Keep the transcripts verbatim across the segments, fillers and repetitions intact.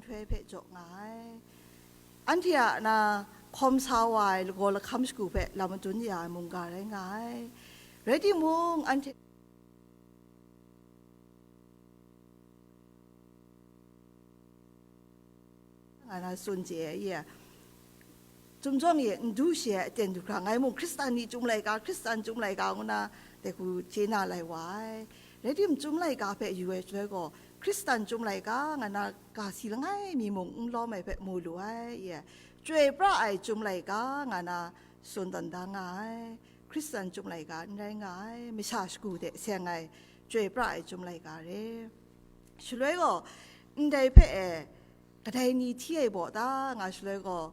Htoi hpe jaw nga ai. Anhte a na hkawm sa wa ai lagaw lahkam shagu hpe lam madun ya ai mungga rai nga ai. Rai timung, anhte nga na tsun chye ai, i a, Chyum jawng e n du shi ai aten du hkra, ngai mung Hkristan ni chyum laika, Hkristan chyum laika ngu na, dai hku chye na lai wa ai. Rai tim, chyum laika hpe yu ai shaloi gaw, Hkristan chyum laika nga na ga si langai mi mung n lawm ai hpe mu lu ai, i a, chyoi pra ai chyum laika nga na tsun tawn da nga ai. Hkristan chyum laika n rai nga ai, masha shagu hte seng ai chyoi pra ai chyum laika re. Shaloi gaw, ndai hpe e, kadai ni hti ai baw ta nga shaloi gaw,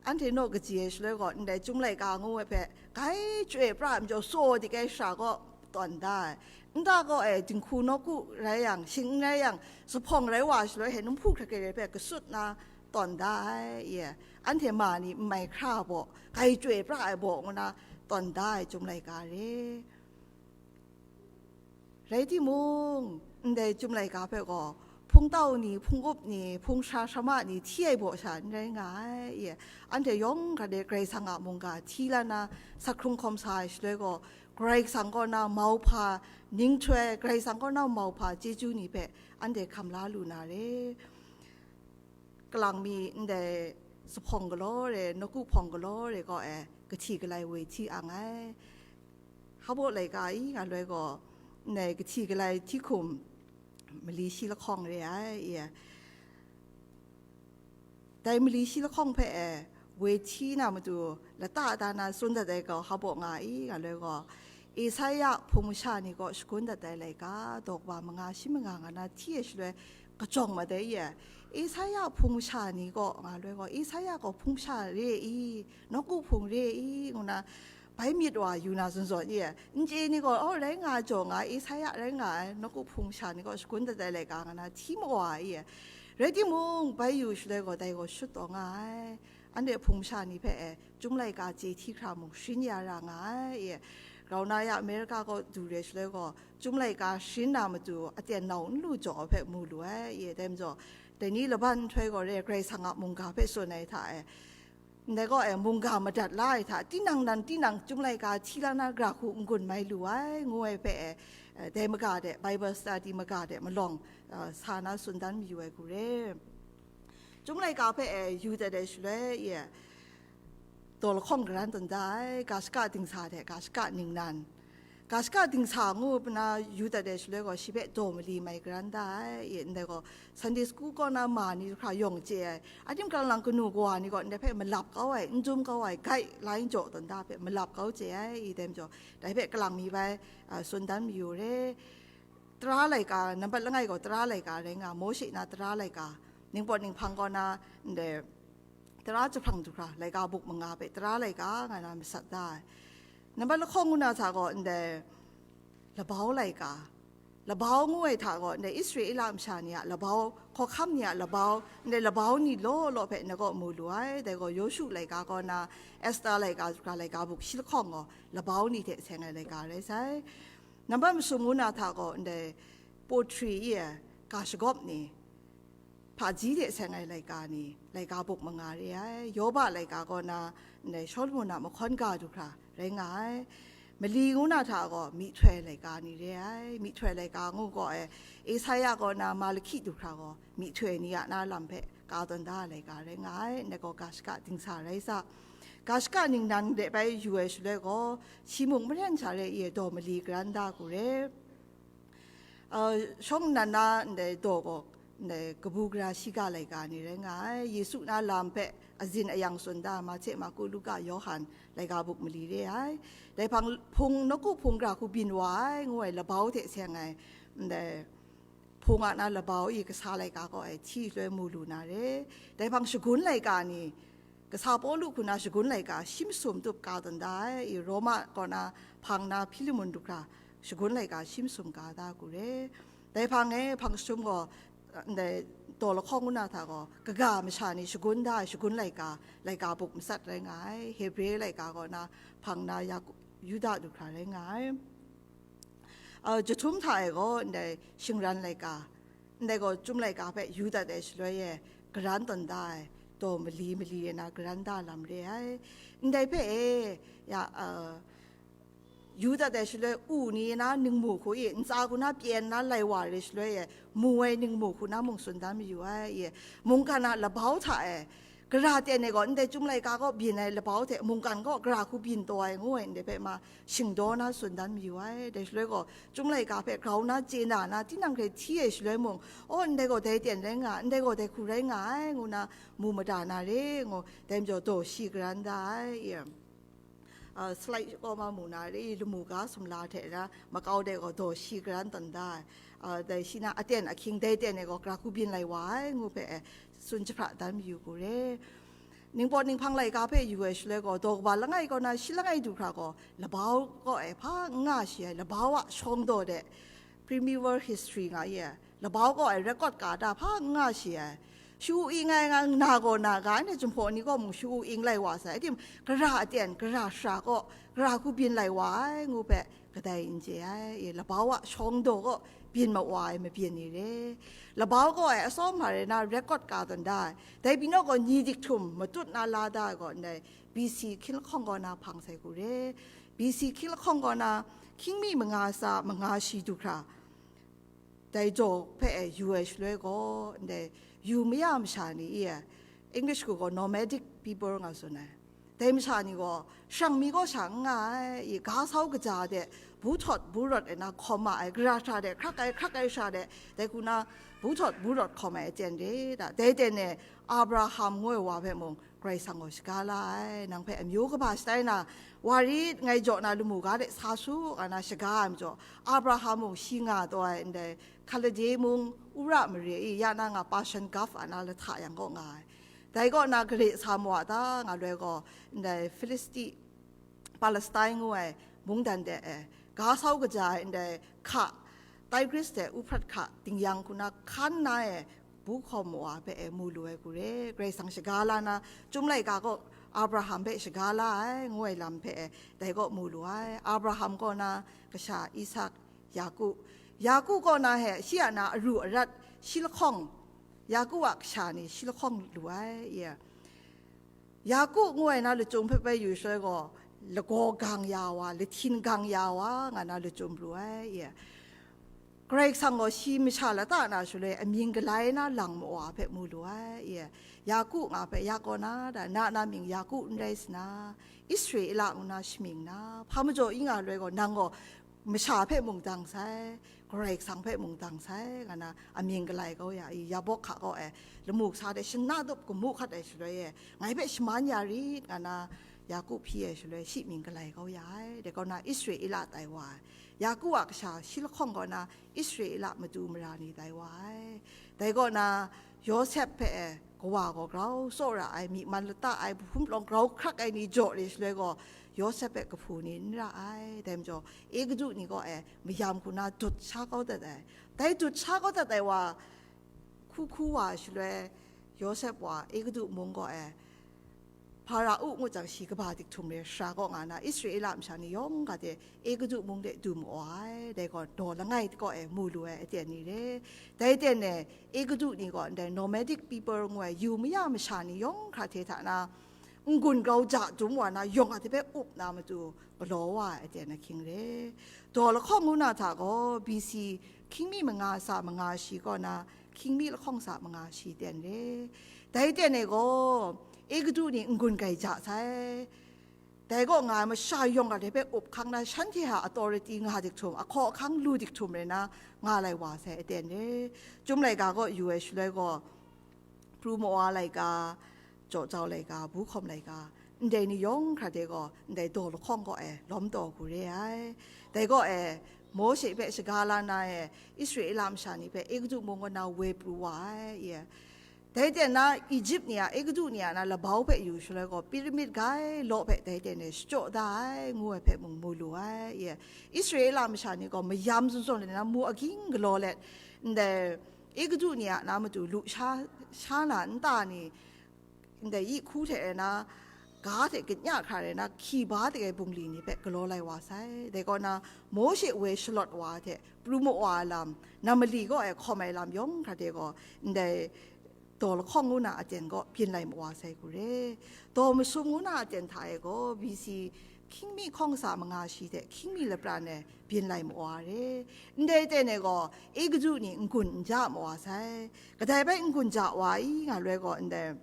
anhte naw kaji ai shaloi gaw, ndai chyum laika ngu ai hpe, grai chyoi pra ai majaw, tsaw dik ai shara kaw tawn da ai. Nta kaw e, dinghku nawku rai yang, shing n rai yang, zuphpawng rai wa ai shaloi hte, numhpu hkrat hkrat rai hpe kasut na tawn da ai, i a, anhte ma ni n mai hkra baw, grai chyoi pra ai baw ngu na tawn da ai chyum laika re. Rai timung, ndai chyum laika hpe gaw, hpungtau ni, hpung-up ni, hpung sara sara ma ni hti ai baw sha n rai nga ai, i a, anhte yawng hkra de Karai Kasang a mungga hti la na, sak hkrung hkawm sa ai shaloi gaw, Karai Kasang kaw na mauhpa, ninghtoi, Karai Kasang kaw na mauhpa chyeju ni hpe anhte hkam la lu na re. Kalang mi ndai zuphpawng galaw re, nawku hpawng galaw re kaw e, kahti kalai woi hti ang ai. Hpa baw laika i nga loi gaw, ndai kahti kalai hti hkum mali shi lahkawng re ai, i a. Dai mali shi lahkawng hpe e, woi hti na matu lata da na tsun dat ai gaw hpa baw nga i nga loi gaw, Esaia hpung masha ni kaw shagun dat ai laika, daw kaba manga shi manga nga na hti ai shaloi, kajawng mat ai, i a. Esaia hpung masha ni kaw nga loi gaw, Esaia gaw hpung masha re i, nawku hpung re i, ngu na, bai myit wa yu na zawn zawn, i a, n chye ni gaw, "Oh, rai nga, jaw nga, Esaia rai nga ai, nawku hpung masha ni gaw shagun dat ai laika," nga na hti mawa ai, i a. Rai timung, bai yu shaloi gaw, dai gaw shut taw nga ai. Anhte hpung masha ni hpe e, chyum laika chye hti hkra mung sharin ya ra nga ai, i a. Grau na ya America kaw du re shaloi gaw, chyum laika sharin na matu aten nau n lu jaw ai hpe mu lu ai, i a. Dai majaw, dai ni laban nhtoi gaw re, Karai Kasang a mungga hpe tsun ai hta e, ndai kaw e, mungga madat la ai hta, tinang nan tinang chyum laika hti la na gara hku n-gun mai lu ai, ngu ai hpe e, eh, dai maga de, Bible study maga de malawng, eh, sa na tsun dan mayu ai hku re. Chyum laika hpe e, yu dat ai shaloi, i a, daw lahkawng garan tawn da ai, ga shaka dingsa hte ga shaka ningnan. Ga shaka dingsa ngu na yu dat ai shaloi gaw, shi hpe daw mali mai garan da ai, i, ndai gaw, Sunday school kaw na ma ni hkra yawng chye ai, a tim kalang lang kanu kawa ni gaw ndai hpe malap kau ai, n dum kau ai, guideline jaw tawn da hpe malap kau chye ai, i, dai majaw, dai hpe kalang mi bai, a, tsun dan mayu re. Tara laika, nambat langai gaw tara laika rai nga, Mawshe na tara laika, ningpawt ninghpang kaw na, ndai, tara jahprang du hkra, laika buk manga hpe tara laika nga na masat da ai. Nambat lahkawng ngu na hta gaw, ndai, labau laika, labau ngu ai hta gaw, ndai, Israela masha ni a labau, hkawhkam ni a labau, ndai, labau ni law law hpe na kaw mu lu ai. Dai gaw, Yawshu laika kaw na, Esta laika du hkra, laika buk shi lahkawng gaw, labau ni hte seng ai laika rai sai. Nambat masum ngu na hta gaw, ndai, poetry i ai, ga shagawp ni, hpaji hte seng ai laika ni, laika buk manga re ai. Yoba laika kaw na, ndai, Solomon a mahkawn ga du hkra rai nga ai. Mali ngu na hta gaw, myihtoi laika ni re ai. Myihtoi laika ngu gaw e, Esaia kaw na, Malahki du hkra gaw, myihtoi ni a na lam hpe ka tawn da ai laika rai nga ai. Ndai gaw ga shaka dingsa rai sa. Ga shaka ningnan de bai yu ai shaloi gaw, shi mung maren sha re i, daw mali garan da hku re. Uh, shawng nnan na ndai daw gaw, ndai kabu gara shiga laika ni rai nga ai. Yesu na lam hpe azin ayang tsun da, Mahte, Marku, Luka, Yawhan laika buk mali re ai. Dai hpang hpung, nawku hpung gara hku byin wa ai, ngu ai labau hte seng ai, ndai hpung a na labau i kasa laika kaw e hti shaloi mu lu na re. Dai hpang shagun laika ni, kasa Pawlu hku na shagun laika shi masum tup ka tawn da ai, i Roma kaw na hpang na Hpilimon du hkra shagun laika shi masum ka da hku re. Dai hpang e hpang jahtum gaw, ndai daw lahkawng ngu na hta gaw, kaga masha ni shagun da ai shagun laika, laika buk matsat rai nga ai, Hebre laika kaw na hpang na Yaku-, Yuda du hkra rai nga ai. Uh, jahtum hta e gaw, ndai shingran laika, ndai gaw Chyum laika hpe yu dat ai shaloi e, garan tawn da ai, daw mali mali e na garan da lam re ai. Ndai hpe e, ya, uh, yu dat ai shaloi, u ni na ningmu hku i, ntsa hku na pyen na lai wa re shaloi e, mu ai ningmu hku na mung tsun dan mayu ai, i, mungkan a labau hta e, gara ten e gaw, ndai Chyum laika gaw byin ai labau hte mungkan gaw gara hku byin taw ai ngu ai, ndai hpe ma shingdaw na tsun dan mayu ai. Dai shaloi gaw, Chyum laika hpe grau na chye na na, tinang hkrai hti ai shaloi mung, aw, ndai gaw dai ten rai nga, ndai gaw dai hku rai nga ai, ngu na mu mada na re, ngu, dai majaw daw shi garan da ai, i. Uh, slide kaw ma mu na re, lamu ga sumla hte ra, makau de gaw daw shi garan tawn da ai. Uh, dai shi na aten ahkying dai ten e gaw gara hku byin lai wa ai, ngu hpe, eh, tsun jahpra dan mayu ku re. Ningpawt ninghpang laika hpe yu ai shaloi gaw, daw kaba langai kaw na shi langai du hkra gaw, labau kaw e hpa n nga shi ai, labau a shawng daw de, primeval history nga ye, labau kaw e record ka da hpa n nga shi ai. Shu ing ai nga, na gaw na ga, anhte Jinghpaw ni gaw mung shu ing lai wa sai. Atim, gara aten, gara shara kaw, gara hku byin lai wa ai, ngu hpe kadai n chye ai. E, labau a shawng daw kaw byin ma wa ai mabyin ni re. Labau kaw e atsawm hpa rai na record ka tawn da ai. Dai pyi naw gaw ni dik htum matut na la da ai gaw ndai B C hkying lahkawng kaw na hpang sai ku re. B C hkying lahkawng kaw na hkying mi manga tsa manga shi du hkra, dai jaw hpe e yu ai shaloi gaw, ndai yu maya masha ni i, English hku gaw nomadic people nga tsun ai. Dai masha ni gaw, shang mi gaw sha n nga ai, i, ga sau kaja de, bu htawt bu rawt ai na hkawm ma ai, gara hkra de, hkrak ai, hkrak ai sha de, dai hku na, bu htawt bu rawt hkawm ai aten re da. Dai ten e, Abraham ngu ai wa hpe mung, Karai Kasang gaw shaga la ai, nang hpe amyu kaba shatai na, wa rit, ngai jaw na lamu ga de sa su, nga na shaga ai majaw, Abraham mung shi nga taw ai ndai, Hkalade mung, Ura mare i, ya na nga Persian Gulf a na lahta yang kaw nga ai. Dai kaw na gare sa mawa ta, nga loi gaw, ndai Filisti, Palestine ngu ai mungdan de e, ga sau kaja ai ndai hka, Tigris de Euphrates hka dingyang hku na hkan na e, bu hkawm wa hpe e mu lu ai hku re. Karai Kasang shaga la na, Chyum laika kaw Abraham hpe shaga la ai, ngu ai lam hpe e, dai kaw mu lu ai. Abraham kaw na kasha Isak, Yaku, Yaku kaw na he shi a na aru arat shi lahkawng, Yaku a kasha ni shi lahkawng lu ai, i. Yaku ngu ai na lachyum hpe bai yu shaloi gaw, lagaw gang ya wa, lahtin gang ya wa, nga na lachyum pru ai, i. Karai Kasang gaw shi masha lata na shaloi amying galai na lang mawa hpe mu lu ai, i. Yaku nga hpe ya kaw na, da, na na mying Yaku n rai sa na, Israela ngu na shamying na, hpa majaw i nga loi gaw, nang gaw masha hpe mung dang sai, Karai Kasang hpe mung dang sai, nga na amying galai kau ya i, Yabok hka kaw e, lamu kasa de shana dup gamu hkat ai shaloi e, ngai hpe shaman ya rit, nga na Yaku hpyi ai shaloi, shi mying galai kau ya ai. Dai kaw na Israela tai wa ai, Yaku a kasha shi lahkawng kaw na Israela matu mara ni tai wa ai. Dai kaw na Yawsep hpe e, kawa gaw grau tsawra ai, myi man lata ai, bahpum palawng grau hkrak ai ni jaw re shaloi gaw, Yawsep hpe kahpu ni n ra ai. Dai majaw, Egutu ni kaw e mayam hku na dut sha kau dat ai. Dai dut sha kau dat ai wa, hku hku wa shaloi, Yawsep wa Egutu mung kaw e, Hpara-u ngut jang shi kaba dik htum re, sara kaw nga na, Israela masha ni yawng ga de Egutu mung de du mu ai, dai gaw daw langai kaw e mu lu ai aten ni re. Dai aten e, Egutu ni gaw ndai nomadic people ngu ai yu maya masha ni yawng hkra hte hta na, n-gun grau ja dum wa na, yawng a hte hpe up na matu galaw wa ai aten ahkying re. Daw lahkawng ngu na hta gaw, B C hkying mi manga sa manga shi kaw na, hkying mi lahkawng sa manga shi ten re. Dai ten e gaw, Egutu ni n-gun grai ja sai. Dai kaw nga ai masha yawng a hte hpe up hkang na, shanhte a authority nga dik htum, ahkaw ahkang lu dik htum rai na, nga lai wa sai aten re. Chyum laika kaw yu ai shaloi gaw, pru mawa laika, jaw jau laika, bu hkawm laika, ndai ni yawng hkra de gaw, ndai daw lahkawng kaw e lawm taw hku re ai. Dai kaw e, Mawshe hpe shaga la na e, Israela masha ni hpe Egutu mung kaw na woi pru wa ai, i. Dai ten na Egypt ni a, Egutu ni a na labau hpe yu shaloi gaw, pyramid grai law hpe dai ten e shachyaw da ai, ngu ai hpe mung mu lu ai, i. Israela masha ni gaw mayam zawn zawn let na, mu aging galaw let, ndai Egutu ni a na matu lu sha, sha na nta ni, ndai yi hku hte e na, ga hte kanya hkra rai na, hki ba de ai bungli ni hpe galaw lai wa sai. Dai kaw na, Mawshe woi shalawt wa hte pru mawa ai lam, nam mali kaw e hkawm ai lam yawng hkra de gaw, ndai daw lahkawng ngu na aten gaw byin lai mawa sai hku re. Daw masum ngu na aten hta e gaw, B C hkying mi hkawng kasa manga shi hte hkying mi lapran e byin lai mawa re. Ndai aten e gaw, Egutu ni n-gun n ja mawa sai. Kadai bai n-gun ja wa i nga loi gaw, ndai,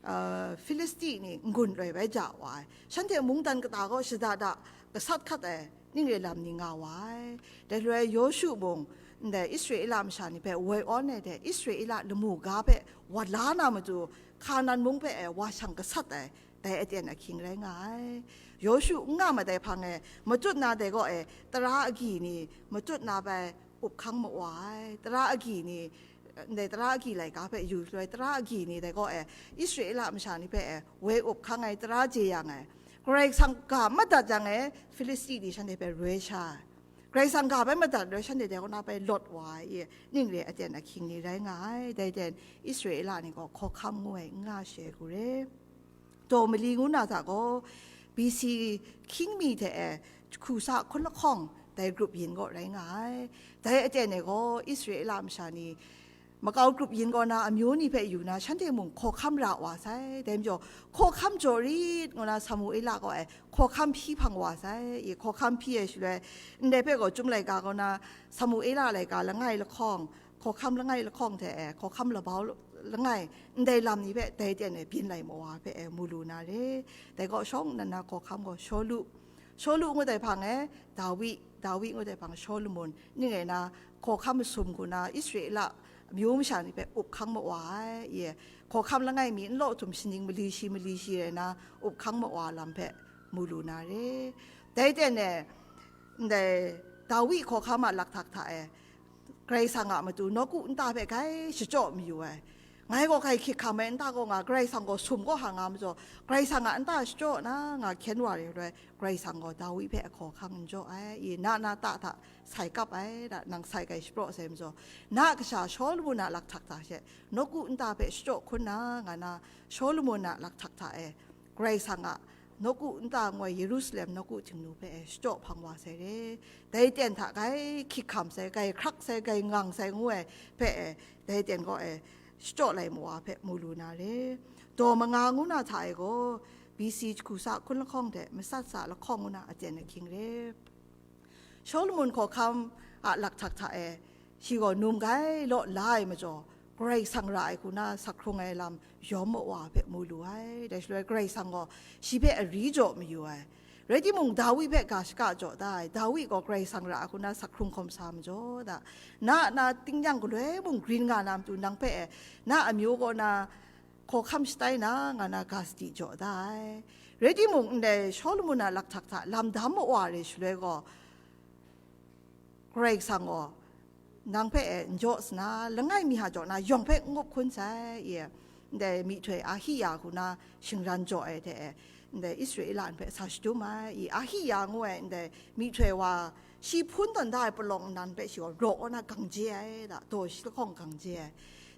uh, Filisti ni n-gun loi bai ja wa ai. Shanhte mungdan kata gaw shada da gasat hkat ai ning re lam ni nga wa ai. Dai shaloi Yawshu mung, ndai Israela masha ni hpe woi awn ai hte, Israela lamu ga hpe wa la na matu, Hkanan mung hpe e wa shang gasat ai, dai aten ahkying rai nga ai. Yawshu n nga mat ai hpang e, matut na dai gaw e, tara agyi ni matut na bai up hkang mawa ai. Tara agyi ni, ndai tara agyi laika hpe yu shaloi, tara agyi ni dai gaw e, Israela masha ni hpe e woi up hkang ai tara jeyang ai. Karai Kasang ga madat jang e, Filisti ni shanhte hpe roi sha ai. Karai Kasang ga bai madat roi shanhte dai kaw na bai lawt wa ai, ning re aten ahkying ni rai nga ai. Dai aten Israela ni gaw hkawhkam ngu ai n nga she hku re. Daw mali ngu na hta gaw, B C hkying mi hte e jahku sa hkun lahkawng dai grup yin gaw rai nga ai. Dai aten e gaw Israela masha ni makau grup yin kaw na amyu ni hpe yu na, shanhte mung hkawhkam ra wa sai. Dai majaw, hkawhkam jaw rit ngu na Samuela gaw e hkawhkam hpyi hpang wa sai. I hkawhkam hpyi ai shaloi, ndai hpe gaw Chyum laika kaw na, Samuela laika langai lahkawng, hkawhkam langai lahkawng hte e hkawhkam labau langai, ndai lam ni hpe dai aten e byin lai mawa hpe e mu lu na re. Dai kaw shawng nnan na hkawhkam gaw Shawlu, Shawlu ngut ai hpang e Dawi, Dawi ngut ai hpang Shawlumon, ning rai na, hkawhkam masum hku na Israela amyu masha ni hpe up hkang mawa ai, i, hkawhkam langai mi n law htum shaning mali shi mali shi rai na, up hkang mawa lam hpe mu lu na re. Dai aten e, ndai Dawi hkawhkam a lakhtak hta e, Karai Kasang a matu nawku nta hpe grai shachyaw mayu ai. Ngai gaw grai hkyik hkam ai nta gaw nga, Karai Kasang gaw sum gaw hang nga majaw, Karai Kasang a nta shachyaw na nga hkyen wa re ai, Karai Kasang gaw Dawi hpe ahkaw ahkang n jaw ai, i, na na ta hta sai kap ai, da, nang sai grai shapraw sai majaw, na a kasha Shawlumon a lakhtak hta she, nawku nta hpe shachyaw hkun na, nga na, Shawlumon a lakhtak hta e, Karai Kasang a nawku nta ngu ai Yerusalem nawku htingnu hpe e shachyaw hpang wa sai re. Dai aten hta grai hkyik hkam sai, grai hkrak sai, grai ngang sai ngu ai hpe e, dai aten gaw e shachyaw lai mawa hpe mu lu na re. Daw manga ngu na hta e gaw, B C jahku sa hkun lahkawng hte matsat sa lahkawng ngu na aten ahkying re. Shawlumon hkawhkam a lakhtak hta e, shi gaw num grai law la ai majaw, Karai Kasang ra ai hku na sak hkrung ai lam yawm mawa hpe mu lu ai. Dai shaloi Karai Kasang gaw shi hpe ari jaw mayu ai. Rai timung, Dawi hpe ga shaka jaw da ai. Dawi gaw Karai Kasang ra ai hku na sak hkrung hkawm sa majaw da, na a na tingnyang galoi mung grin nga na matu nang hpe e, na amyu kaw na hkawhkam shatai na, nga na ga sadi jaw da ai. Rai timung, ndai Shawlumon a lakhtak hta lam dam mawa re shaloi gaw, Karai Kasang gaw nang hpe e n jaw sa na, langai mi hta jaw na yawng hpe n ngup hkun sai, i, ndai myihtoi Ahiya hku na shingran jaw ai hte e, ndai Israela ni hpe sa shadum ai, i, Ahiya ngu ai ndai myihtoi wa, shi hpun tawn da ai palawng nnan hpe shi gaw raw kaw na gang je ai, da, daw shi lahkawng gang je ai.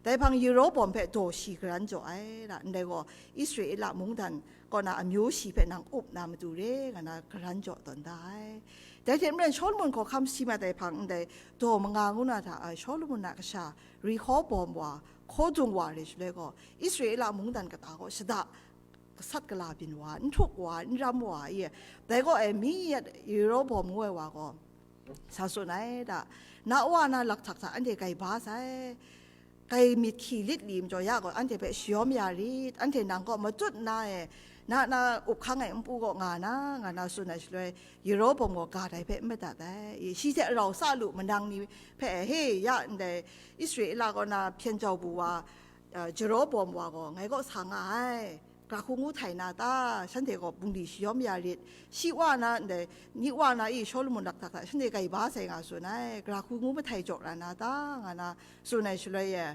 Dai hpang Yerobawm hpe daw shi garan jaw ai, da, ndai gaw Israela mungdan kaw na amyu shi hpe nang up na matu re, nga na garan jaw tawn da ai. Dai hte maren Shawlumon hkawhkam si mat ai hpang ndai daw manga ngu na hta ai Shawlumon a kasha Rehobawm wa, hkaw dung wa re shaloi gaw, Israela mungdan kata gaw shada gasat gala byin wa, n htuk wa, n ram wa, i, dai gaw e mi yet Yerobawm ngu ai wa gaw sa tsun ai, da, na wa na lakhtak hta anhte grai ba sai, grai myit hkyi lit li majaw ya gaw, anhte hpe shayawm ya rit, anhte nang kaw matut na e, na na up hkang ai npu kaw nga na, nga na tsun ai shaloi, Yerobawm gaw ga dai hpe n madat ai. I, shi hte rau sa lu manang ni hpe, he, ya ndai Israela kaw na hpyen jau bu wa, uh, Jerobawm wa gaw ngai kaw sa nga ai, gara hku ngu htai na ta, shanhte gaw bungli shayawm ya rit, shi wa na ndai, ni wa na i Shawlumon lakhtak hta shanhte grai ba sai nga tsun ai, gara hku ngu mahtai jaw ra na ta, nga na tsun ai shaloi e,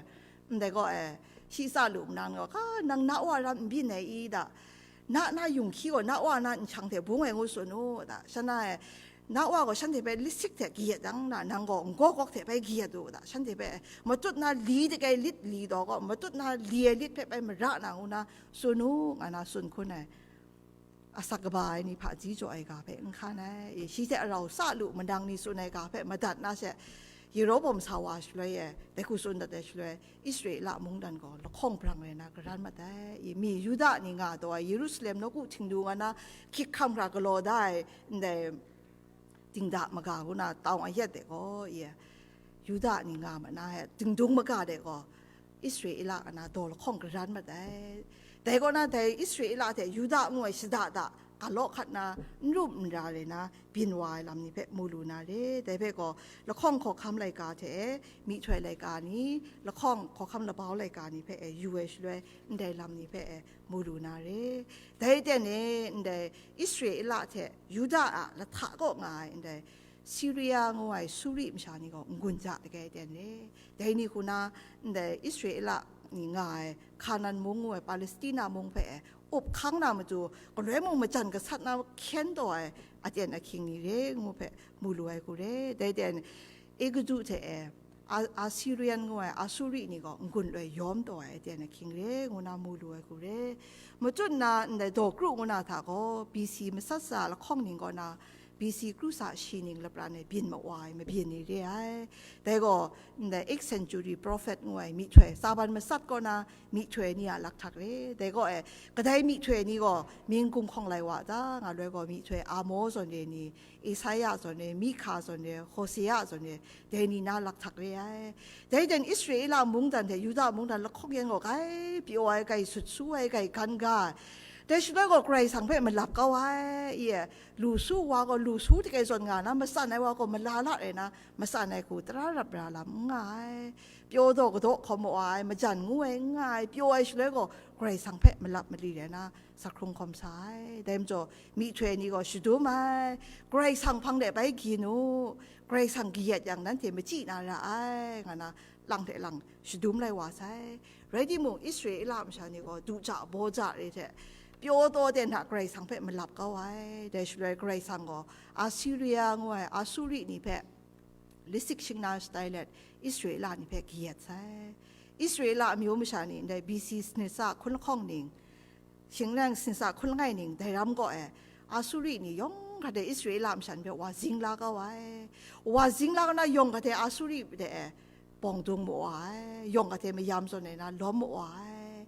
ndai gaw e, shi sa lu nnan gaw, ka, nang na wa ram n byin ai i da, na na yung hkyi gaw na wa na nhkyang hte bung ai ngu tsun u da, shan na e, na wa gaw shanhte hpe litsik hte kayat yang na, nang gaw n gaw gawk hte bai kayat u da, shanhte hpe matut na li de ai lit li daw gaw, matut na li ai lit hpe bai mara na ngu na tsun u, nga na tsun hkun ai. asak kaba ai ni hpaji jaw ai ga hpe n hkan ai. Shi hte arau sa lu manang ni tsun ai ga hpe madat na she, Yerohbawm sa wa shaloi e, dai hku tsun dat ai shaloi, Israela mungdan gaw lahkawng brang rai na garan mat ai. Mi Yuda ni nga taw ai Yerusalem nawku htingnu nga na hkyik hkam hkra galaw da ai ndai dingda maga ngu na tawng ayat de gaw, Yuda ni nga ma na, dingdung maga de gaw, Israela nga na daw lahkawng garan mat ai. Dai kaw na, dai Israela hte Yuda ngu ai shada da galaw hkat na, n rum n ra rai na, byin wa ai lam ni hpe mu lu na re. Dai hpe gaw, lahkawng hkawhkam laika hte myihtoi laika ni, lahkawng hkawhkam labau laika ni hpe e yu ai shaloi, ndai lam ni hpe e mu lu na re. Dai aten e ndai Israela hte Yuda a lahta kaw nga ai ndai Siria ngu ai Suri masha ni gaw n-gun ja dage aten re. Dai ni hku na ndai Israela ni nga ai Hkanan mung ngu ai Palestina mung hpe e up hkang na matu, galoi mung majan gasat na hkyen taw ai aten ahkying ni re ngu hpe mu lu ai hku re. Dai aten Egutu hte e, A-, Assyrian ngu ai Asuri ni gaw n-gun loi yawm taw ai aten ahkying re ngu na mu lu ai hku re. Matut na ndai daw kru ngu na hta gaw, B C masat sa lahkawng ning kaw na, B C kru sa shi ning lapran e byin mawa ai mabyin ni re ai. Dai gaw, ndai eighth century prophet ngu ai myihtoi, Saban masat kaw na myihtoi ni a lakhtak re. Dai gaw e, kadai myihtoi ni gaw mying gunghkawng lai wa ta, nga loi gaw myihtoi Amo zawn re ni, Esaia zawn re, Mika zawn re, Hosea zawn re, dai ni na lakhtak re ai. Dai den Israela mungdan hte Yuda mungdan lahkawng yan gaw grai pyaw ai, grai sut su ai, grai gan ga ai. Dai shaloi gaw Karai Kasang hpe malap kau ai, i e, lu su wa gaw lu su hte zawn nga na, matsan ai wa gaw mala la rai na, matsan ai hku tara rap ra lam n nga ai. Pyaw daw kadaw hkawm mawa ai, majan ngu ai n nga ai, pyaw ai shaloi gaw Karai Kasang hpe malap mali rai na, sa hkrung hkawm sa ai. Dai majaw, myihtoi ni gaw shadum ai, Karai Kasang hpang de bai gyin u, Karai Kasang kayat yang nanhte machyi na ra ai, nga na, lang hte lang shadum lai wa sai. Rai timung, Israela masha ni gaw du ja baw ja re hte, pyaw taw ten hta Karai Kasang hpe malap kau ai. Dai shaloi Karai Kasang gaw Assyria ngu ai Asuri ni hpe lisik shingna shatai let, Israela ni hpe kayat sai. Israela amyu masha ni ndai B C sanit sa hkun lahkawng ning, shing nang sanit sa hkun langai ning, dai ram gaw e, Asuri ni yawng hkra de Israela masha ni hpe wa zing la kau ai. Wa zing la kau na, yawng hkra de Asuri de e bawng dung mawa ai, yawng hkra de mayam zawn ai na lawm mawa ai.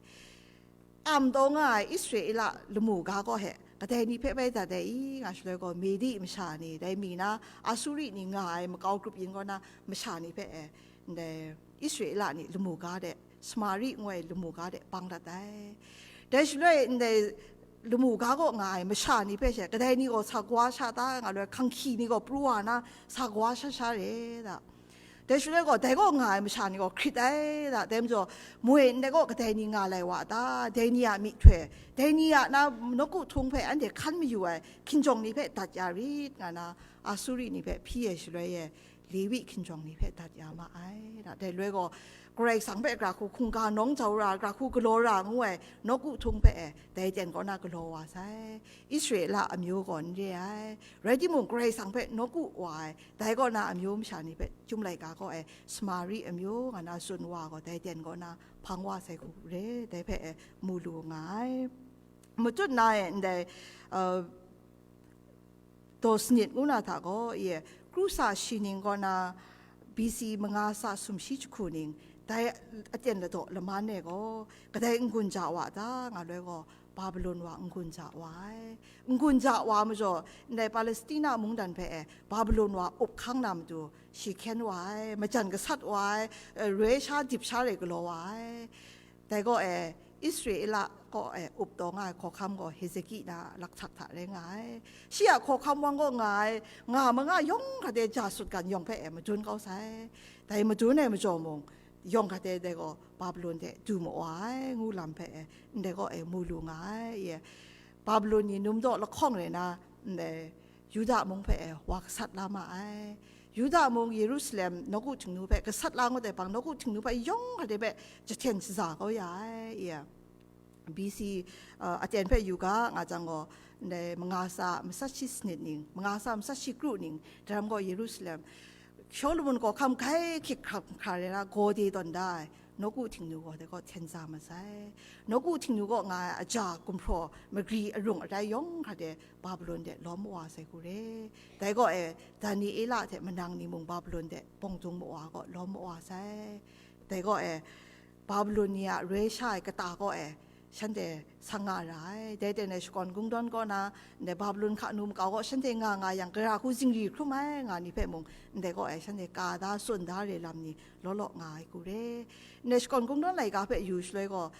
Am taw nga ai Israela lamu ga gaw he, kadai ni hpe bai dat ai i, nga shaloi gaw, Medi masha ni, dai mi na Asuri ni nga ai makau grup yin kaw na masha ni hpe e, ndai Israela ni lamu ga de, Samari ngu ai lamu ga de bang dat ai. Dai shaloi ndai lamu ga kaw nga ai masha ni hpe she, kadai ni gaw sa gwa sha ta, nga loi hkanghki ni gaw pru wa na, sa gwa sha sha re da. Dai shaloi gaw, dai kaw nga ai masha ni gaw hkrit ai da. Dai majaw, moi ndai kaw kadai ni nga lai wa ta? Dai ni a myihtoi, dai ni a na nawku htung hpe anhte hkan mayu ai hkinjawng ni hpe dat ya rit, nga na Asuri ni hpe hpyi ai shaloi e, Lewi hkinjawng ni hpe dat ya ma ai da. Dai loi gaw, Karai Kasang hpe gara hku hkungga nawng jau ra, gara hku galaw ra ngu ai nawku htung hpe e, dai ten kaw na galaw wa sai. Israela amyu gaw n re ai. Rai timung, Karai Kasang hpe nawku wa ai, dai kaw na amyu masha ni hpe chyum laika kaw e, Samari amyu nga na tsun wa gaw, dai ten kaw na hpang wa sai hku re, dai hpe e mu lu nga ai. Matut na e ndai, uh, daw sanit ngu na hta gaw, ye, kru sa shi ning kaw na, B C manga sa sumshi jahku ning, dai aten ladaw laman e gaw, kadai n-gun ja wa ta, nga loi gaw, Babilon wa n-gun ja wa ai. N-gun ja wa majaw, ndai Palestina mungdan hpe e, Babilon wa up hkang na matu, shi hkyen wa ai, majan gasat wa ai, e, roi sha dip sha re galaw wa ai. Dai gaw e, Israela kaw e up taw nga ai hkawhkam gaw Hezeki na lakhtak hta rai nga ai. Shi a hkawhkam wang kaw nga ai, nga manga yawng hkra de ja sut gan yawng hpe e madun kau sai. Dai madun ai majaw mung, yawng hkra de dai gaw Babilon de du mawa ai, ngu lam hpe e, ndai kaw e mu lu nga ai, ye. Babilon ni num daw lahkawng rai na, ndai Yuda mung hpe e wa gasat la ma ai. Yuda mung Yerusalem nawku htingnu hpe gasat la ngut ai hpang, nawku htingnu hpe yawng hkra de hpe jahten shaza kau ya ai, ye. B C, uh, aten hpe yu ga nga jang gaw, ndai manga sa masat shi sanit ning, manga sa masat shi kru ning, daram gaw Yerusalem, Shawlumon kawhkam grai hkyik hkam hkra rai na, gaw de tawn da ai, nawku Htingnu gaw dai gaw hten za masai. Nawku Htingnu kaw nga ai aja gumhpraw magri arung arai yawng hkra de Babilon de lawm mawa sai hku re. Dai gaw e, Daniela hte manang ni mung Babilon de bawng dung mawa gaw lawm mawa sai. Dai gaw e, Babilon ni a roi sha ai kata gaw e, shanhte sang nga ra ai. Dai ten e shakawn kungdawn kaw na, ndai Babilon hka nu makau gaw shanhte nga nga yang, gara hku zingri hkrum ai nga ni hpe mung, ndai gaw e shanhte ka da, tsun da re lam ni law law nga ai hku re. Ndai shakawn kungdawn laika hpe yu shaloi gaw,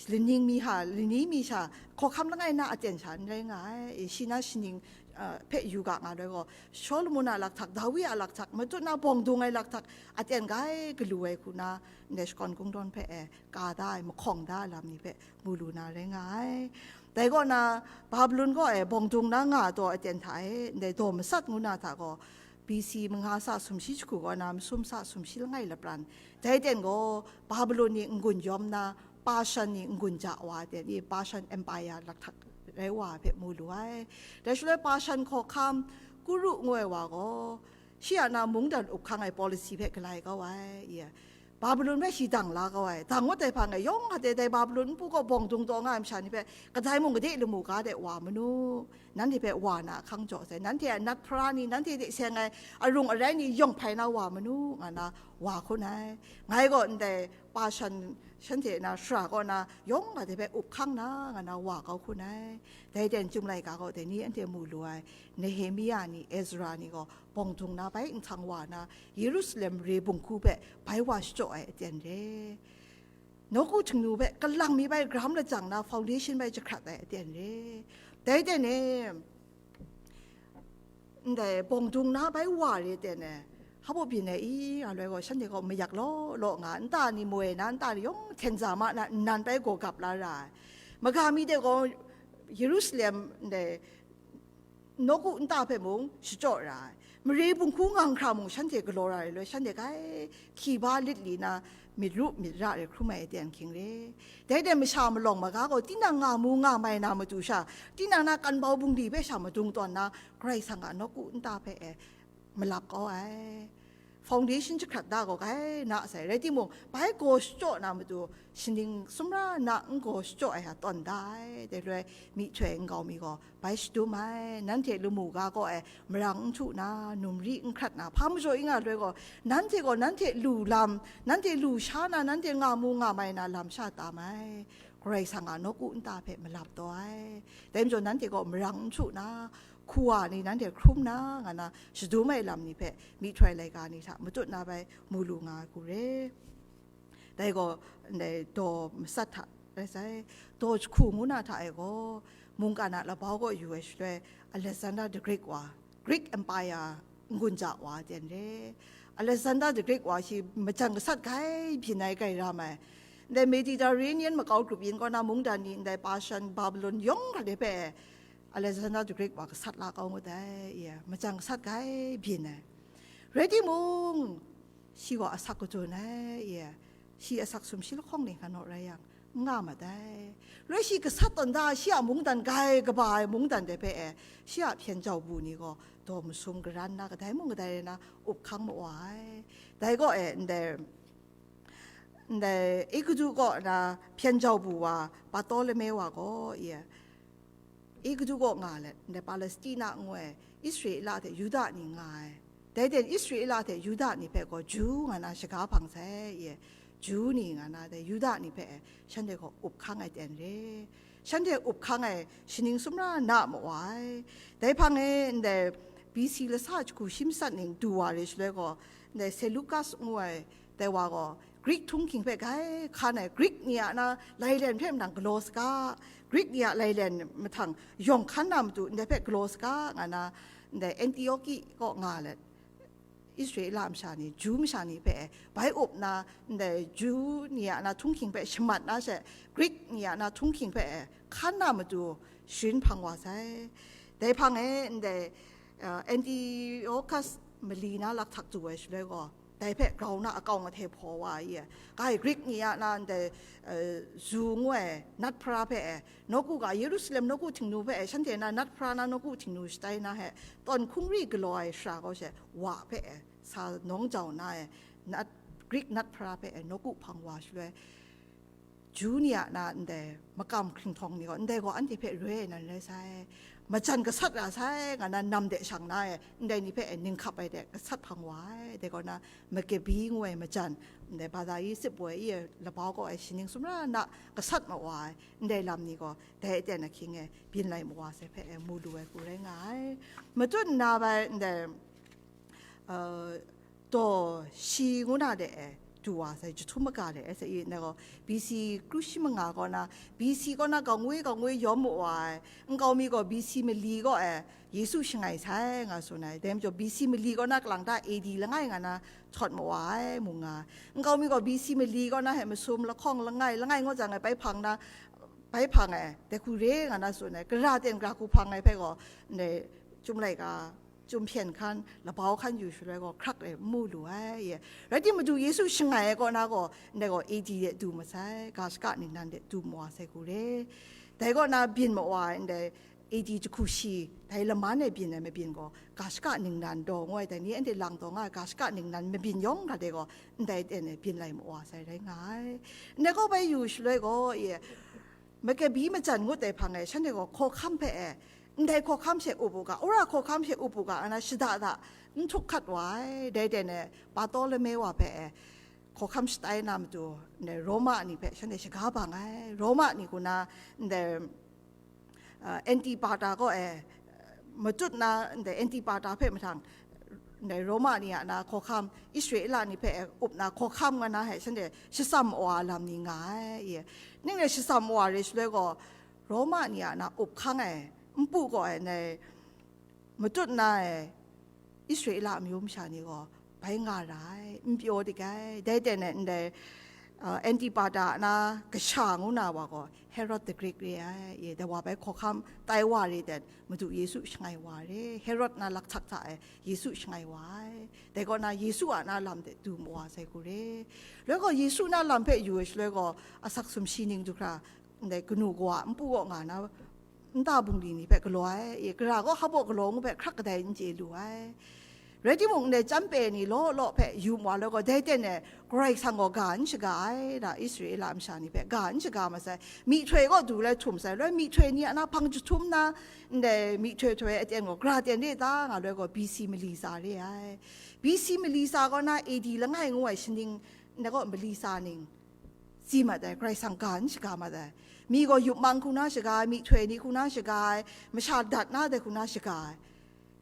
laning mi hta, lani mi sha, hkawhkam langai na aten sha n rai nga ai. E, shi na shaning, a, hpe yu ga nga loi gaw, Solomon a lakhtak, Dawi a lakhtak, matut na bawng dung ai lakhtak, aten grai galu ai hku na, ndai shakawn kungdawn hpe e, ka da ai, mahkawng da ai lam ni hpe mu lu na rai nga ai. Dai kaw na, Babilon kaw e bawng dung na nga ai daw aten hta e, ndai daw masat ngu na hta gaw, B C manga sa sumshi jahku kaw na, masum sa sumshi langai lapran. Dai ten gaw, Babilon ni n-gun yawm na, Pashan ni n-gun ja wa ai ten i, Pashan Empire lakhtak rai wa ai hpe mu lu ai. Dai shaloi Pashan hkawhkam Kuru ngu ai wa gaw, shi a na mungdan up hkang ai policy hpe galai kau ai, i, Babilon hpe shi dang la kau ai. Dang ngut ai hpang e, yawng hte dai Babilon npu kaw bawng dung taw nga ai masha ni hpe kadai mung gade lamu ga de wa manu, nanhte hpe wa na ahkang jaw sai, nanhte a nat hpara ni, nanhte hte seng ai arung arai ni yawng hpai na wa manu, nga na wa hkun ai. Ngai gaw ndai Pashan shanhte na shara kaw na yawng hte hpe up hkang na, nga na wa kau hkun ai. Dai ten chyum laika gaw dai ni anhte mu lu ai, Nehemia ni, Ezra ni gaw bawng dung na bai nhtang wa na, Yerusalem mare bunghku hpe bai wa shachyaw ai aten re. Nawku Htingnu hpe kalang mi bai gram lajang na, foundation bai jahkrat ai aten re. Dai ten e, ndai bawng dung na bai wa re ten e, hpa baw byin ai i, nga loi gaw, shanhte gaw mayak law law nga, nta ni moi na, nta ni yawng hten za ma na, nnan bai gaw gap la ra ai. Maga mi de gaw, Yerusalem ndai nawku nta hpe mung shachyaw ra ai. Mare bunghku ngang hkra mung shanhte galaw ra ai loi, shanhte grai hkyi ba lit li na, myit ru myit ra re hkrum ai aten hkying re. Dai de masha malawng maga gaw, tinang nga mu nga mai na matu sha, tinang na kan bau bungli hpe sha madung tawn na, Karai Kasang a nawku nta hpe e malap kau ai. Foundation jahkrat da gaw grai na sai, rai timung, bai gaw shachyaw na matu, shaning sumra na n gaw shachyaw ai hta tawn da ai. Dai loi myihtoi nkau mi gaw bai shadum ai, nanhte lamu ga kaw e marang n htu na, numri n hkrat na, hpa majaw i nga loi gaw, nanhte gaw nanhte lu lam, nanhte lu sha na, nanhte nga mu nga mai na lam sha tam ai. Karai Kasang a nawku nta hpe malap taw ai. Dai majaw nanhte gaw marang n htu na, hku wa ni nanhte hkrum na, nga na shadum ai lam ni hpe myihtoi laika ni hta matut na bai mu lu nga ai hku re. Dai gaw, ndai daw masat hta rai sai, daw jahku ngu na hta e gaw, mungkan a labau kaw yu ai shaloi, Alexander the Great wa, Greek Empire n-gun ja wa ten re. Alexander the Great wa shi majang gasat grai byin ai grai ram ai. Ndai Mediterranean makau grup yin kaw na mungdan ni, ndai Pashan, Babilon yawng hkra de hpe Alexander the Great wa gasat la kau ngut ai, ye, majang gasat grai byin ai. Rai timung, shi gaw asak kadun ai, ye, shi asak sumshi lahkawng ni hkan naw rai yang, n nga mat ai. Roi shi gasat tawn da, shi a mungdan grai kaba ai mungdan de hpe e, shi a hpyen jau bu ni gaw daw masum garan na, kadai mung kadai rai na up hkang mawa ai. Dai gaw e, ndai, ndai Egutu kaw na hpyen jau bu wa Bartolome wa gaw, ye, Egutu kaw nga let, ndai Palestina ngu ai Israela hte Yuda ni nga ai. Dai ten Israela hte Yuda ni hpe gaw Ju nga na shaga hpang sai, ye, Ju ni nga na dai Yuda ni hpe shanhte gaw up hkang ai ten re. Shanhte up hkang ai shaning sumra na mawa ai. Dai hpang e ndai B C lasa jahku shi matsat ning du wa re shaloi gaw, ndai Seleucus ngu ai dai wa gaw, Greek htunghking hpe grai hkan ai, Greek ni a na lailen hpe mahtang galaw saga, Greek ni a lailen mahtang yawng hkan na matu ndai hpe galaw saga, nga na, ndai Antioki kaw nga let, Israela masha ni, Ju masha ni hpe bai up na, ndai Ju ni a na htunghking hpe shamat na she, Greek ni a na htunghking hpe hkan na matu sharin hpang wa sai. Dai hpang e ndai, uh, Antiochus mali na lakhtak du ai shaloi gaw, dai hpe grau na akau ahte hpaw wa ai, e, kai Greek ni a na ndai, eh, Ju ngu ai nat hpara hpe, e, nawku ga, Yerusalem nawku Htingnu hpe, e, shanhte na nat hpara na nawku Htingnu shatai na he, tawn hkungri galaw ai shara kau she, wa hpe, e, sa nawng jau na, e, nat Grik nat hpara hpe e nawku hpang wa shaloi, Ju ni a na ndai makam hkringhtawng ni gaw, ndai gaw anhte hpe roi ai nan rai sai, majan gasat ra sai, nga na nam de shang na e, ndai ni hpe e ninghkap ai de gasat hpang wa ai. Dai gaw na, Makabi ngu ai majan, ndai Bada yi sip woi i e labau kaw ai shaning sumra na gasat ma wa ai, ndai lam ni gaw dai aten ahkying e byin lai mawa sai hpe e mu lu ai hku rai nga ai. Matut nna bai ndai, uh, daw shi ngu na de e du wa sai, jahtum maga de e sai i, na gaw B C kru shi manga kaw na, B C kaw na gangwi gangwi yawm mu wa ai, nkau mi gaw B C mali kaw e Yesu shangai sai nga tsun ai. Dai majaw B C mali kaw na kalang ta A D langai nga na htawt mu wa ai, mu nga ai. Nkau mi gaw B C mali kaw na hte masum lahkawng langai, langai ngut jang e bai hpang na, bai hpang e, dai hku re nga na tsun ai. Gara ten gara hku hpang ai hpe gaw, ndai chyum laika, chyum hpyen hkan, labau hkan yu shaloi gaw hkrak e n mu lu ai. Rai timung, Madu Yesu shangai ai kaw na gaw, ndai gaw A D de du masai, ga shaka ningnan de du ma wa sai hku re. Dai kaw na byin ma wa ai, ndai A D jahku shi, dai laman e byin ai mabyin gaw, ga shaka ningnan daw ngu ai, dai ni anhte lang taw nga ai ga shaka ningnan mabyin yawng hta de gaw, ndai ten e byin lai ma wa sai rai nga ai. Ndai kaw bai yu shaloi gaw, e, Makabi majan ngut ai hpang e, shanhte gaw hkawhkam hpe e, ndai hkawhkam she up u ga, wora hkawhkam she up u ga, ana shada da n htuk hkat wa ai. Dai ten e, Bartolome wa hpe e, hkawhkam shatai na matu, ndai Roma ni hpe shanhte shaga bang ai. Roma ni hku na, ndai, uh, Antipata kaw e, matut na, ndai Antipata hpe mahtang, ndai Roma ni a na hkawhkam, Israela ni hpe e up na hkawhkam nga na hte shanhte shatsam wa lam ni nga ai. Ning e shatsam wa re shaloi gaw, Roma ni a na up hkang ai, npu kaw e, ndai matut na e, Israela amyu masha ni gaw bai nga ra ai, n pyaw dik ai. Dai ten e ndai, uh, Antipata a na kasha ngu na wa gaw Herod the Great re ai. E, dai wa bai hkawhkam tai wa re ten, Madu Yesu shangai wa re, Herod na laksak hta e Yesu shangai wa ai. Dai kaw na Yesu a na lam de du ma wa sai hku re. Loi gaw Yesu na lam hpe yu ai shaloi gaw, asak sumshi ning du hkra, ndai kanu kawa npu kaw nga na, nta bungli ni hpe galaw ai, e, gara gaw hpaw galaw ngu hpe hkrak kadai n chye lu ai. Rai timung, ndai chyampe ni law law hpe yu ma wa loi gaw, dai ten e Karai Kasang gaw ga n shaga ai, da Israela masha ni hpe ga n shaga masai, myihtoi kaw du lai htum sai, loi myihtoi ni a na hpang jahtum na, ndai myihtoi htoi aten gaw gara ten re ta nga loi gaw, B C mali tsa re ai. B C mali tsa kaw na A D langai ngu ai shaning, ndai gaw mali tsa ning, tsi mat ai, Karai Kasang ga n shaga mat ai. Mi gaw yup mang hku na shaga ai, myihtoi ni hku na shaga ai, masha dat na dai hku na shaga ai.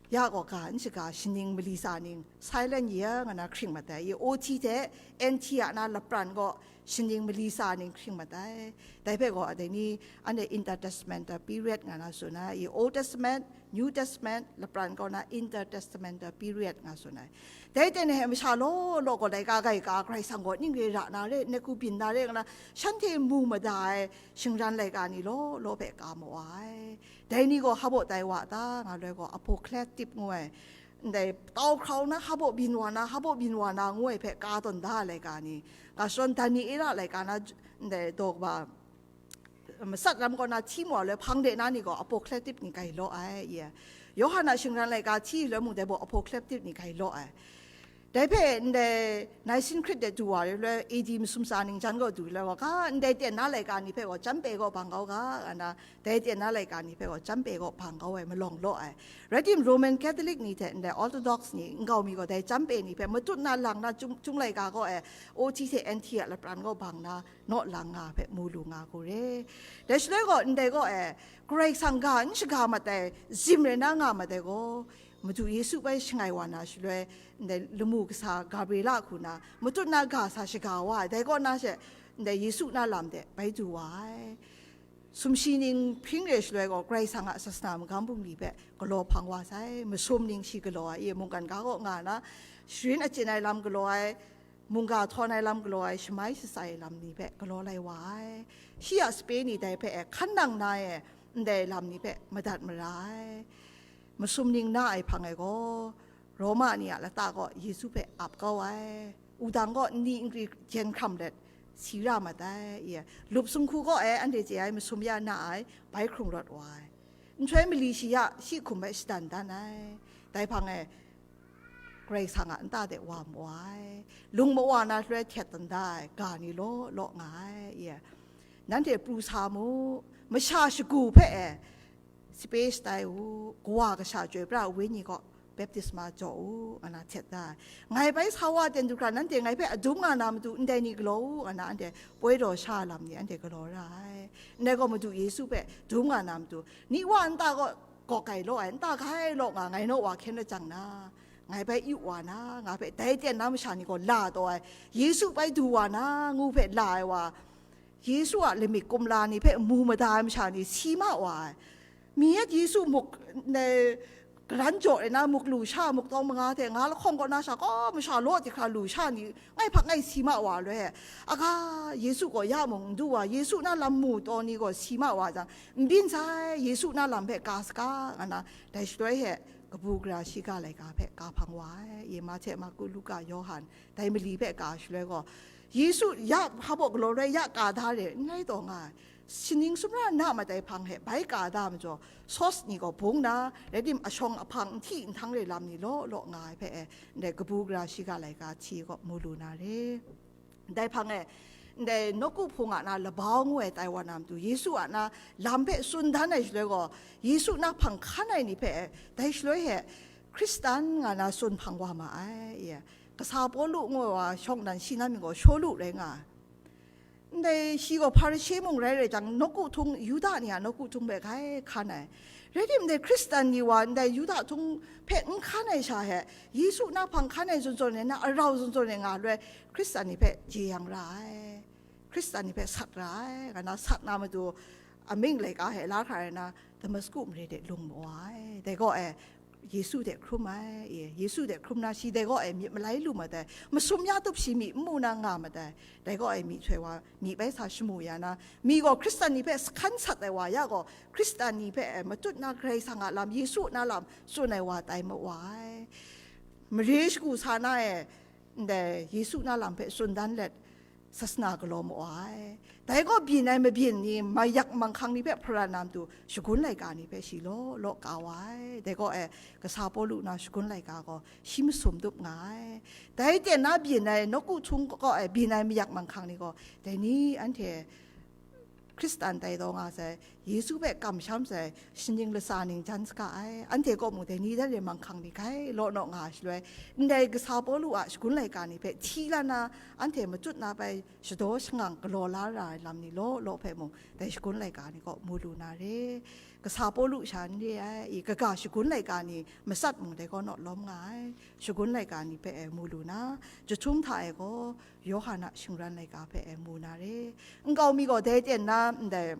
Ya gaw ga n shaga, shaning mali tsa ning, silent year nga na hkring mat ai. I O T hte N T a na lapran gaw shaning mali tsa ning hkring mat ai. Dai hpe gaw, dai ni, anhte intertestamental period nga na tsun ai. I Old Testament, New Testament, lapran kaw na intertestamental period nga tsun ai. Dai ten e masha law law gaw laika gaika Karai Kasang gaw ning re ra na re, nehku byin na re nga na, shanhte mu mada ai shingran laika ni law law hpe ka ma wa ai. Dai ni gaw hpaw tai wa ta nga loi gaw, apocalyptic ngu ai, ndai tau hkrau na hpaw byin wa na, hpaw byin wa na ngu ai hpe ka tawn da ai laika ni, ga shadawn Daniela laika na, ndai daw kaba, matsat lam kaw na hti mu wa loi hpang de na ni gaw apocalyptic ni grai law ai, ye. Yawhan a shingran laika hti loi mung dai baw apocalyptic ni grai law ai. Dai hpe ndai Nicene Creed de du wa re loi, A D masum tsa ning jan gaw du loi gaw, ga ndai ten na laika ni hpe gaw chyampe gaw bang kau ga, nga na, dai ten na laika ni hpe gaw chyampe gaw bang kau ai, malawng law ai. Rai tim, Roman Catholic ni hte ndai Orthodox ni nkau mi gaw dai chyampe ni hpe matut na lang na, chyum, chyum laika gaw e, O T hte N T a lapran gaw bang na, naw lang nga hpe mu lu nga hku re. Dai shaloi gaw, ndai gaw e, Karai Kasang ga n shaga mat ai, zim rai na nga mat ai gaw, Madu Yesu bai shangai wa na shaloi, ndai lamu kasa Gabriela hku na, matut na ga sa shaga wa ai, dai kaw na she, ndai Yesu na lam de bai du wa ai. Sumshi ning hpring re shaloi gaw, Karai Kasang a sasana magam bungli hpe galaw hpang wa sai, masum ning shi galaw ai, e, mungkan ga kaw nga na, sharin achyin ai lam galaw ai, mungga htawn ai lam galaw ai, shamai shatsai ai lam ni hpe galaw lai wa ai. Shi a sape ni dai hpe e hkan nang na e, ndai lam ni hpe madat mara ai. Masum ning na ai hpang e gaw, Roma ni a lata kaw Yesu hpe ap kau ai. Wudang kaw nni nkri jen hkram let si ra mat ai. Ye, lup sumhku kaw e anhte chye ai masum ya na ai, bai hkrung rawt wa ai. Nhtoi mali shi ya shi hkum hpe shadan dan ai. Dai hpang e, Karai Kasang a nta de wa mawa ai, lung mawa na shaloi htet dan da ai ga ni law law nga ai, ye. Nanhte pru sa mu, masha shagu hpe e sape shatai u, Kawa Kasha Chyoi Pra ai Wenyi kaw baptisma jaw u, nga na htet da ai. Ngai bai sa wa ten du hkra, nanhte ngai hpe adum nga na matu ndai ni galaw u, nga na anhte poi daw sha lam ni anhte galaw ra ai. Ndai gaw Madu Yesu hpe dum nga na matu, ni wa nta gaw gawk ai law ai, nta grai law nga ngai naw wa hkyen lajang na, ngai bai yu wa na, nga hpe dai ten na masha ni gaw la taw ai, Yesu bai du wa na, ngu hpe la ai wa, Yesu a lamik kumla ni hpe mu mada ai masha ni si ma wa ai. Mi yet Yesu muk, ne, garan jaw ai na muk lu sha, muk tawng manga hte nga lahkawng kaw na sha, kaw masha law di hkra lu sha ni, ngai hpak ngai si ma wa loi, aga, Yesu gaw ya mung n du wa, Yesu na lam mu taw ni gaw si ma wa jang, n byin sai, Yesu na lam hpe ka saga, nga na, dai shaloi he kabu gara shiga laika hpe ka hpang wa ai, ye, Mahte, Marku, Luka, Yawhan, dai mali hpe ka shaloi gaw, Yesu ya hpa baw galaw rai ya ka da re, n rai taw nga ai. Sining sumra na matai hpang he bai ka da majaw, sos ni gaw bung na, rai tim, ashawng ahpang, nhti nhtung re lam ni law law nga ai hpe e, ndai kabu gara shiga laika hti gaw mu lu na re. Ndai hpang e, ndai nawku hpung a na labau ngu ai tai wa na matu, Yesu a na lam hpe tsun dan ai shaloi gaw, Yesu na hpang hkan ai ni hpe e, dai shaloi he Hkristan nga na tsun hpang wa ma ai, ye. Kasa Pawlu ngu ai wa shawng nan, shi na mying gaw Shawlu rai nga ai. Ndai shi gaw Hparishe mung rai rai jang, nawku htung, Yuda ni a nawku htung hpe grai hkan ai. Rai tim, ndai Hkristan ni wa ndai Yuda htung hpe n hkan ai sha he, Yesu na hpang hkan ai zawn zawn e, na arau zawn zawn e nga loi, Hkristan ni hpe jeyang ra ai, Hkristan ni hpe sat ra ai, nga na sat na matu, amying laika he la hkra ai na, Damasku mare de lung mawa ai. Dai gaw e, Yesu de hkrum ai, ye, Yesu de hkrum na, shi dai gaw e myit malai lu mat ai, masum ya tup shi myi n mu na nga mat ai, dai gaw e myihtoi wa, myi bai sa shamu ya na, mi gaw Hkristan ni hpe sahkan sat ai wa ya gaw, Hkristan ni hpe e matut na Karai Kasang a lam, Yesu na lam tsun ai wa tai mawa ai. Mare shagu sa na e, ndai Yesu na lam hpe tsun dan let, sasana galaw mawa ai. Dai gaw byin ai mabyin ni, mayak manghkang ni hpe hparan na matu, shagun laika ni hpe shi law law ka wa ai. Dai gaw e, kasa Pawlu na shagun laika gaw shi masum tup nga ai. Dai ten na byin ai nawku htung kaw e byin ai mayak manghkang ni gaw, dai ni anhte Hkristan tai taw nga sai, Yesu hpe kamsham sai, shaning latsa ning jan saga ai, anhte kaw mung dai ni dan re manghkang ni grai law naw nga ai shaloi, ndai kasa Pawlu a shagun laika ni hpe hti la na, anhte matut na bai shadaw shangang galaw la ra ai lam ni law law hpe mung, dai shagun laika ni kaw mu lu na re. Kasa Pawlu sha n re ai, i kaga shagun laika ni matsat mung dai kaw naw lawm nga ai, shagun laika ni hpe e mu lu na, jahtum hta e gaw, Yawhan a shingran laika hpe e mu na re. Nkau mi gaw dai ten na ndai,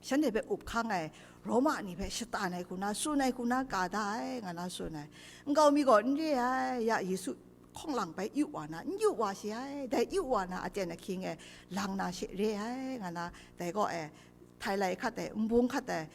shanhte hpe up hkang ai Roma ni hpe shatan ai hku na, tsun ai hku na ka da ai, nga na tsun ai. Nkau mi gaw n re ai, ya Yesu hkawng lang bai yu wa na, n yu wa shi ai, dai yu wa na aten ahkying e lang na she re ai, nga na, dai gaw e, htai lai hkat ai, nbung hkat ai,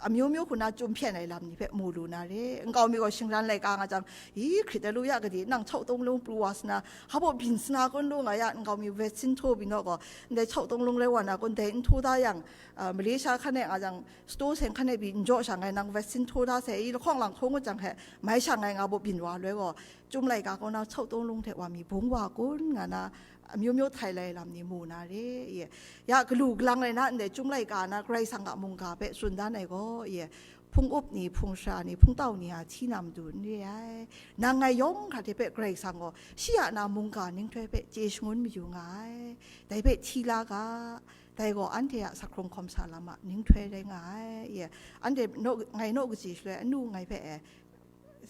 amyu myu hku na chyum hpyen ai lam ni hpe mu lu na re. Nkau mi gaw shingran laika nga jang, i, hkrit ai lu ya, gade nang chau tung lung pru wa sa na, hpa baw byin sa na kun lu nga ya, nkau mi vaccine htaw byin naw gaw, ndai chau tung lung rai wa na kun, dai n htaw da yang, a, Malaysia hkan e nga jang, store seng hkan e pyi n jaw sha ngai, nang vaccine htaw da sai, i, lahkawng lang htaw ngut jang hte, mai sha ngai nga baw byin wa loi gaw, Chyum laika kaw na chau tung lung hte wa mi bung wa kun nga na, amyu myu htai lai lam ni mu na re, ye. Ya galu galang rai na ndai chyum laika na Karai Kasang a mungga hpe tsun dan ai gaw, ye, hpung up ni, hpung shara ni, hpung tau ni a hti na matu n re ai. Nang ngai yawng hkra hte hpe Karai Kasang gaw shi a na mungga ninghtoi hpe chye shangun mayu nga ai. Dai hpe hti la ga, dai gaw anhte a sak hkrung hkawm sa lam a ninghtoi rai nga ai, ye. Anhte naw, ngai naw kaji shaloi anu ngai hpe e,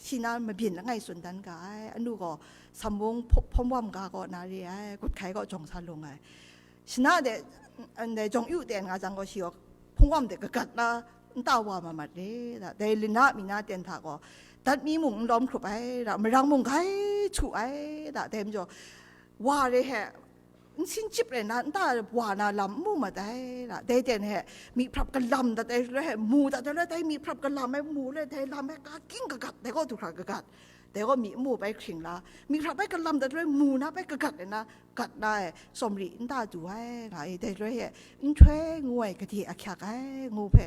shi na mabyin langai tsun dan ga ai, anu gaw samwung hpawm wam ga kaw na re ai, gut hkai kaw jawng sa lung ai. Shi na de, ndai jawng yu ten nga jang gaw, shi gaw hpung wam de kagat na nta wa mat mat re, da, dai lana mi na ten hta gaw, dat mi mung n lawm hkrup ai, da, marang mung grai htu ai, da, dai majaw, wa re he, nsin chyip rai na, nta wa na lam n mu mat ai, da, dai ten he, myi hprap kalam dat ai, shaloi he, mu dat ai, shaloi dai myi hprap kalam ai, mu le, dai lam he, ka ging kagat, dai gaw du hkra kagat. Dai gaw myi n mu bai hkring la, myi hkrap bai kalam dat loi mu na bai kagat ai na, gat na ai, tsawmri n ta du ai, nga i, dai loi e, nhtoi ngu ai gade ahkyak ai, ngu hpe,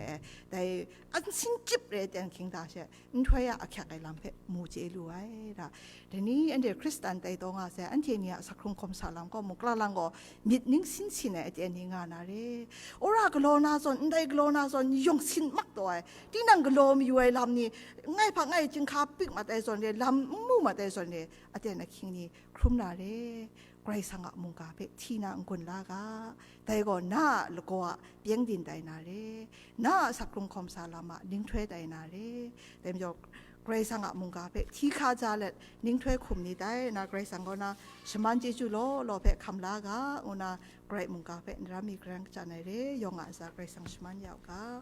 dai, an sin chyip re ten hkying da she, nhtoi a ahkyak ai lam hpe mu chye lu ai, ra. Dai ni anhte Hkristan tai taw nga sai, anhte ni a asak hkrung hkawm sa lam gaw, muk lang lang gaw, myit ning sin sin ai aten ni nga na re. Wora galaw na zawn, ndai galaw na zawn, yawng sin mak taw ai, tinang galaw mayu ai lam ni, ngai hpa ngai chyinghka pik mat ai zawn re, lam n mu mat ai zawn re, aten ahkying ni hkrum na re. Karai Kasang a mungga hpe hti na n-gun la ga, dai gaw na a lagaw a pyengdin tai na re, na a asak hkrung hkawm sa lam a ninghtoi tai na re. Dai majaw, Karai Kasang a mungga hpe hti hka ja let ninghtoi hkum ni tai na, Karai Kasang kaw na shaman chyeju law law hpe hkam la ga, ngu na, Karai mungga hpe n ram mi garan kachyan ai re, yawng a ntsa Karai Kasang shaman ya u ga.